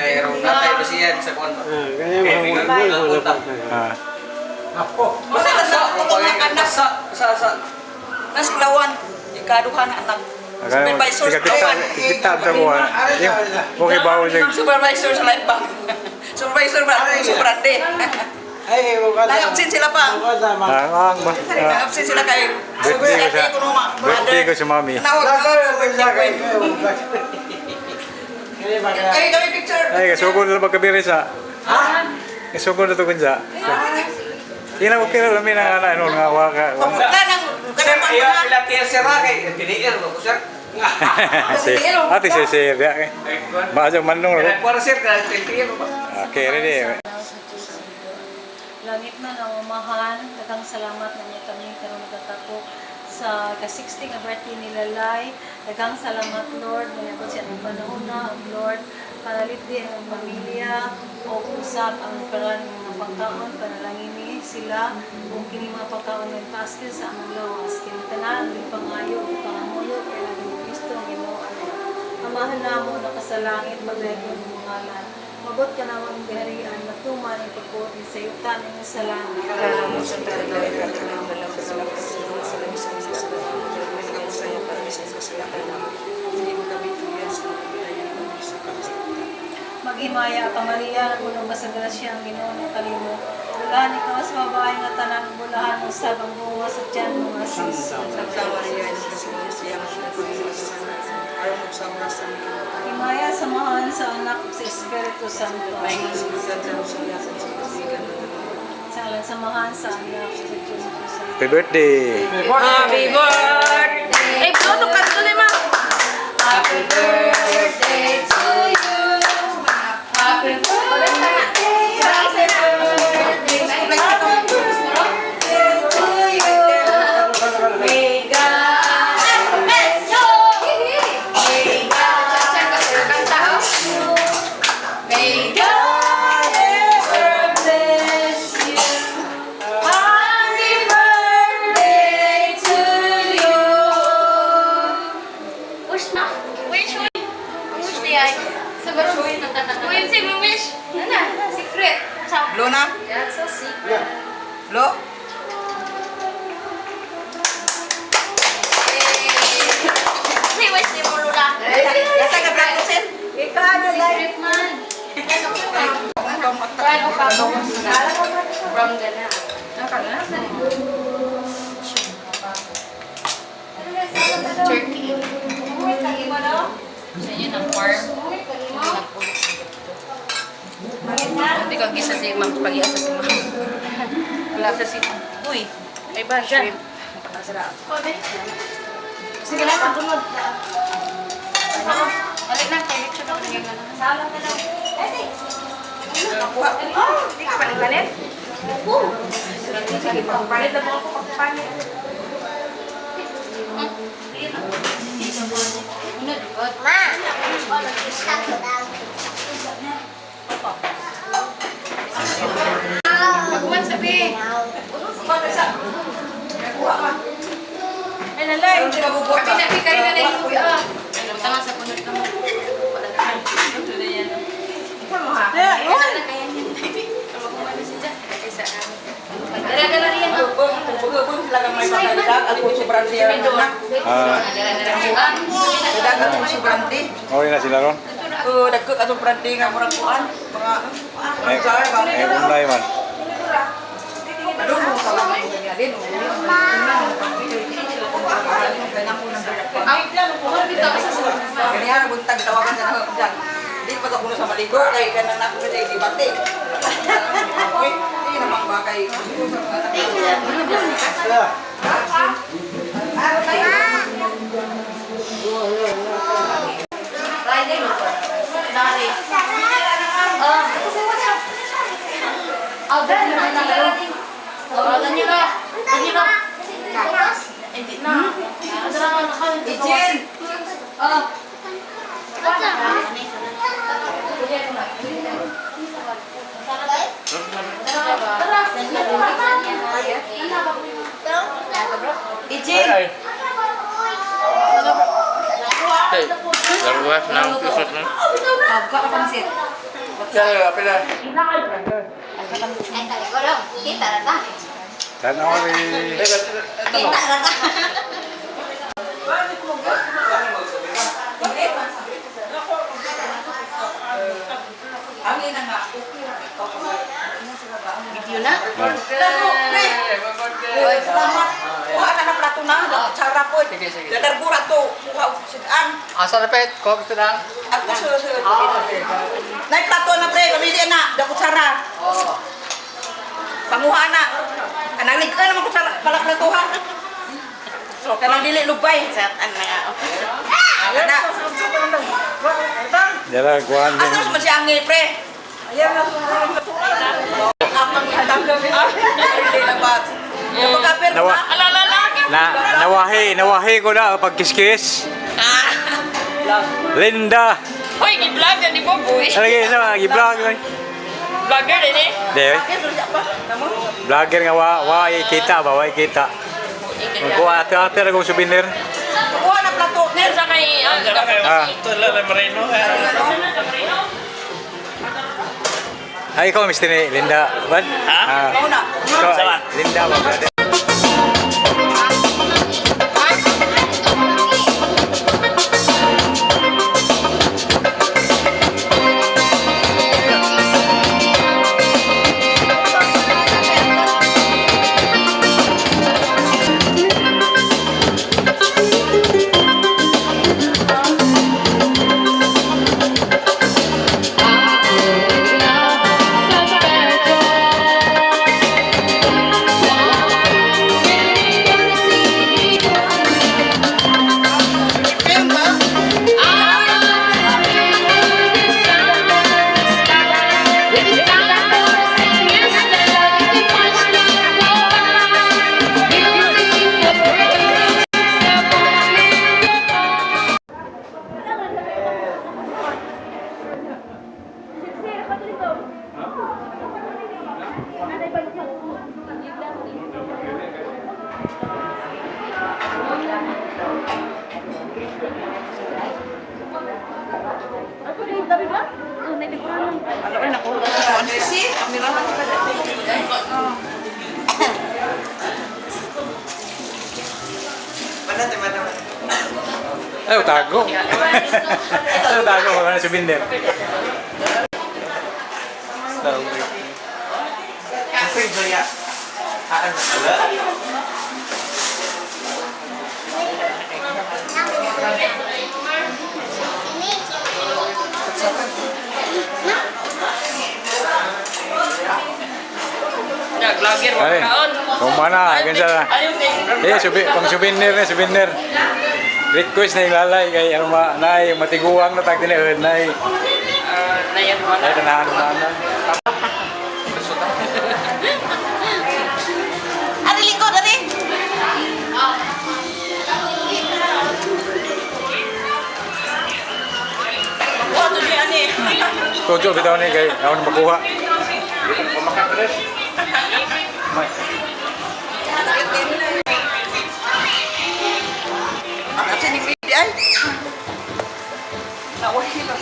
Kay ron natay ba siya sa kuan ba? Ah, kaya mga mga Ah. Basta na sa anak Sa sa sa nas klawan ikaduha na anak. Supervisor sa Kita klawan. kita sa kuha. Yung okay ba siya? Supervisor sa life bank. Supervisor ba? Superante. Ay, Nag-absent sila pa. Ah, ang ba? Ah, Nag-absent sila kay Birthday ko siya. Superante kuno ma. Birthday ko si mami. Nawag. Ay, kami picture. Ay, kasugod na magkabiri sa. Kasugod na to kunja. Ina ko kira lami na ana ano nga wa ka. Wala nang Sir, kanang iya mga pila tiya sir ha kay tiniir ko sir. Si ate si si ya. Ba jang manong ro. Kaya kuan sir kay tiniir ko. Okay, ready. Langit na nga umahan, daghang salamat na niya kami karon nagkatapok sa ka-60 nga birthday ni Lalay. Daghang salamat, Lord, nga niabot siya ang panahon na, ug Lord, panalipdi ang pamilya o usap ang karan mga pagkaon, panalangini sila ug kini mga pagkaon nga paaskil sa among lawas. Kini tanan ang pangayo ug pangamuyo kay ni Kristo ang Ginoo. Amen. Amahan namo nakasalangit, pagdayon ang ngalan. Mabot ka naman ang kaharian, matuman ang pagbuot sa yuta ninyo sa langit. Maghimaya ka, Maria, puno ka sa grasya ang Ginoo ng kalimo. Bulahan ikaw sa babae nga tanan, bulahan usab ang bunga sa tiyan mo nga si Jesus. Himaya samahan sa Anak ug sa Espiritu Santo. Sa ngalan samahan sa Anak ug sa Diyos sa Happy birthday. Happy birthday! Eh, blow to kanto ni ma! Happy birthday to you. Happy birthday. Happy birthday. Happy birthday to you. May God bless you. May God Kanta, oh. May God ever bless you. Happy birthday to you. Wish na. Wish, wish. Wish ni ay. Sa barong. Wish, si wish. Ano na? Secret. Sa Blow na? That's a secret. Blow? Si wish ni mo lula. Yata ka plato, sir? Ikaw ano lang? Secret man. Kuan o pabo. From Ghana. Turkey. Sa inyo ng farm. Hindi ko gisa si ma'am. Pag-iasa si ma'am. Wala sa si... Uy! Ay ba? Shrimp. Sige na, pagsunod. Balik na, kay Richard ako yung ano. Salam na lang. Eh, Nakuha. Hindi ka pa nagpalit? Oo. Sige, pagpalit na po ako pagpalit. Pagkuhan sabi. Nakuha ka. Ay, lalay. Hindi ka bubuhat. Kami na, kayo na lang yung ah. Tama sa punod ka mo. Wala ka. Ito na yan. Wala na kaya niyan. Kaysa Dala-dala riyan. Bugong lang ang may pagkadag at kung sobrang siya ang anak. Ah, Dala-dala. Dadag at kung sobrang di. okay na sila ron. Oh, dagkot at sobrang di nga murag kuan. Mga Ay, ay unay man. Adong mo sa mga ganyan din. Ganihan buntag tawagan sa nang dyan. Di pa ko sa maligo kay kanang nako kay di bati. Uy, di naman ba kay Oh, dali na na. Oh, ganyan na. Ganyan na. Hindi na. Ano na ka? Ijen. Oh. Ijen. Dalawa ng pisot na. Pagka ka pansit. Ay, talikod. Kita na ta. Tanaw ni. Kita na ta. Ang ina nga, okay ra ito. Video na. Pre. Salamat. Kuha na na plato na. Tsara po. Dadarbura to. Kuha og sidaan. Asa na pet? Kuha ko na. Ako sa sa. Nay plato na pre, pamili na. Da kutsara. Panguha na. Kanang ligka naman kutsara pala platuhan. Kanang dili lubay. Saan na nga. Kana. Dara kuan Asa man si Angel pre? Ayan na. Apang itang gabi. Hindi na ba? Napagkaper Nawa. na. Na nawahi, nawahi ko na pagkiskis. Linda. Hoy, gi-vlog na ni Boboy. Lagi sa gi-vlog lang. Vlogger din eh. Di. Vlogger nga wa wa kita ba wa kita. Magkuha ate ate ra kong souvenir. Kuha na plato. Nel. Sa kay Ah. Ay, ikaw, Mr. ni Linda. What? Ha? Mao na. Ikaw, ay, Linda ba? Brother? Film ba? Si, kamera lang ka. Ay, tago. Ay, tago. Wala na souvenir. Vlogger mo Ay, kaon. kumana, ganyan na. Ayaw din. Eh, pang souvenir na, souvenir. Request na yung lalay kay ano ma, nay, matiguang na tag dinahon, nay. Nayan wala. Nay, tanahan na na. Ari lingkod ari. Kuha to ni ani. Tujo, bitaw ni kay ako na makuha. Ang asa ni Midi ay. Nawahi ba?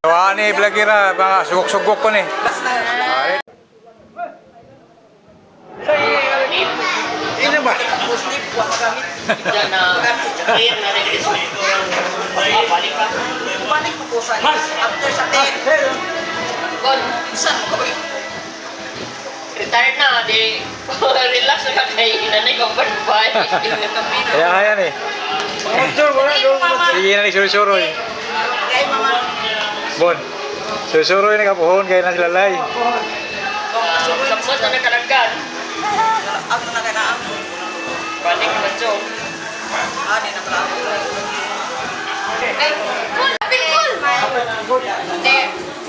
Wa ni vlogger ah, mga sugok-sugok ko ni. Basta. Ini ba? Muslim wa magamit. Diyan na clear na rin. Balik pa. Balik mo ko sa after sa 10. Gon, Saan mo ka ba? retired na di relax na ka kay inanay ko bye. Kaya kaya ni. Sige na ni surusuroy. Kay mama. Bon. Surusuroy na kapuhon kay na sila lay. Sapot na nakalagkan. Ako na kay naa. Balik na jo. Ani na pala. Ay, cool! Cool! Hindi.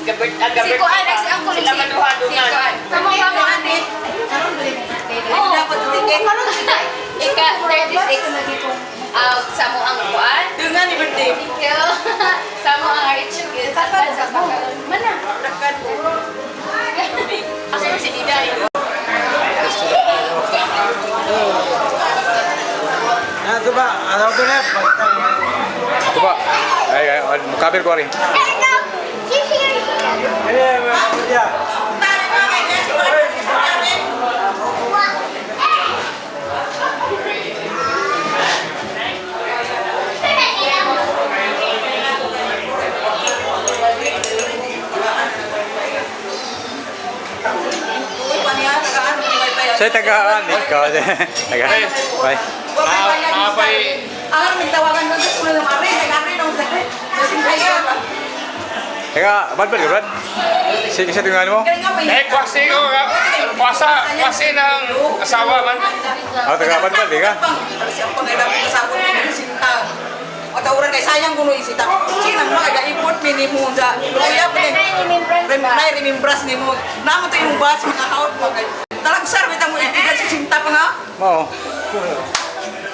Gabert, ah, Si gabert. Kuan, ay si Uncle Sila maduha Si dungan. Kuan. Tama tama ani. Oh, dapat ticket. Ika 36. Sa mo ang kuan. Dungan ni birthday. Thank you. Sa mo ang Richard. Sa pagkaon. Mana. Dakan ko. Asa si Diday? Ah, ito ba? Ano ito na? Ito ba? Mukabir ko rin. Uy, pa niya, tagaan, may bayad. Sa tagaan, ikaw. Taga. Bye. Napay. Ang nagtawagan ko sa mga mare, nag-ari nung sa. Taga, bad bad ka, Brad? Sige, sa tingalan mo? Eh, kwasi ko. Kwasa, kwasi ng asawa man. Ah, taga bad bad, di ka? Kasi ang pangailangan ko sa akong sinta. Matawuran kay sayang kuno isita. Sina mo kay ipot minimo sa luya pa ni. Nay remembrance nimo. Namo to yung bus mga out mo kay. Talagsar bitang mo itigan sa sinta pa nga. Mao.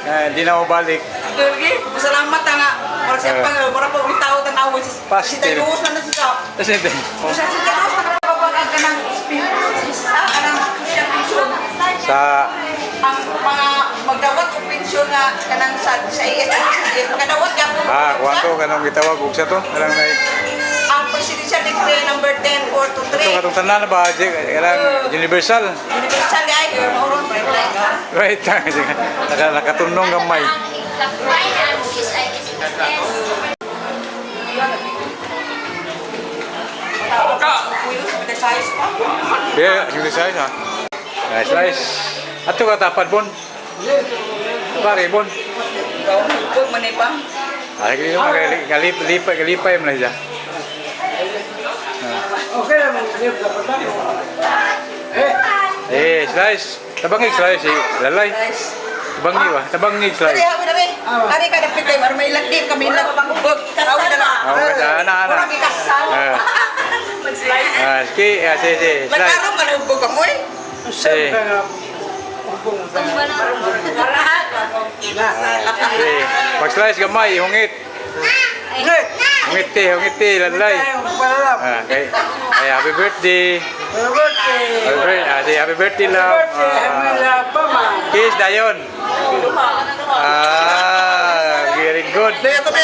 Eh, di na mo balik. Lagi, salamat ta nga. Murag siya pa nga, murag pa tao tan-awon si Pastil. si Tayo na na siya. Tapos hindi. Sa si Tayo na kapag kanang kanang social pension. Sa Ang mga magdawat og pensyon nga kanang sa IS sa IS makadawat gyapon. Ah, kuwan to kanang gitawag og sa to. Kanang nay Ang Presidential Decree number 10423. ito katong tanan na ba kanang universal. Universal ay mauron Right. Naka nakatunong gamay. Lakbay na ang SIS. Ka. Kuyo sa size pa. Yeah, yung size ha. Nice, nice. Ato ka tapad bon. Pare bon. Huwag man pa. Ay kini mo galip lipay galipay man na siya. Okay lang, mag-slip dapat na. Eh, slice. Tabangig slice eh. Lalay. Guys. Tabangi ba? Tabangig Dali slice. ako dali. Kari ka dapit kay para may lagdi kami lang pangubog. Kasal na. Ah, kasal. Ana, ana. Murag ikasal. Ah. Mag-slice. Ah, sige, ah, sige, sige. Slice. Magkaroon ka na hubog ka mo eh. Sige. Sige. Pag slice gamay, hungit. Hungit ti, hungit ti, lalay. Ah, okay. Ay, happy birthday. Happy birthday. Ah, sige, happy birthday, love. Ah, kiss, dayon. Ah, very good. Dali ato te.